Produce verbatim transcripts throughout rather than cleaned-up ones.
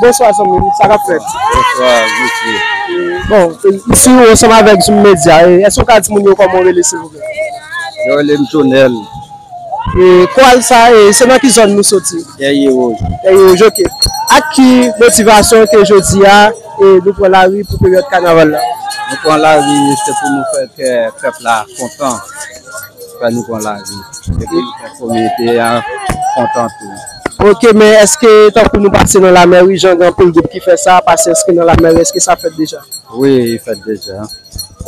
Bonswa zanmi m, sa k ap fèt? Bonswa, mesye. Bon, isi ou ansanm avèk Zoom Media, e, èske w ka di moun yo kòman w rele, silvouplè? Yo rele m Jonel. E, koral sa, e, se nan ki zòn nou soti? Dèyè Wouj. Dèyè Wouj, ok. Ak ki motivasyon ke jodi a, e, nou pran lari pou peryòd kanaval la? Nou pran lari, se pou nou fè kè pèp la kontan. Fè nou pran lari. Epi nou fè kominote a kontan tou. Ok, men èske tankou nou pase nan lamèri, jan gen anpil gwoup ki fè sa, pase èske nan lamèri, èske sa fèt deja? Wi, li fèt deja.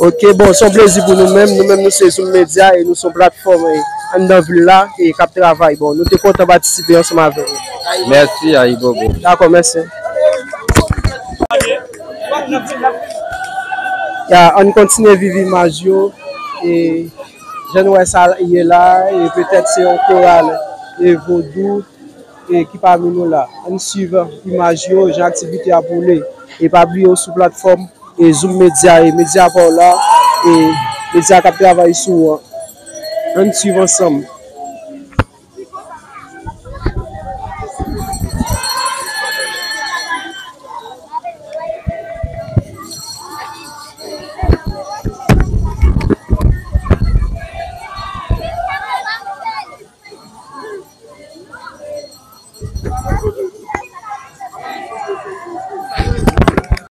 Ok, bon, se yon plezi pou nou menm. Nou menm, nou se Zoom Media e nou se yon platfòm, e, anndan vil la e k ap travay. Bon, nou te kontan patisipe ansanm avè w. Mèsi, Ayibobo. Dakò, mèsi. Ya, ann kontinye viv imaj yo. E jan n wè sa ye la, e petèt se yon koral, e, vodou, e, ki pami nou la. Ann swiv imaj yo, jan aktivite ap woule. E pa bliye w sou platfòm, e, Zoom Media, e medya pa w la, e medya k ap travay sou ou an. Ann swiv ansanm.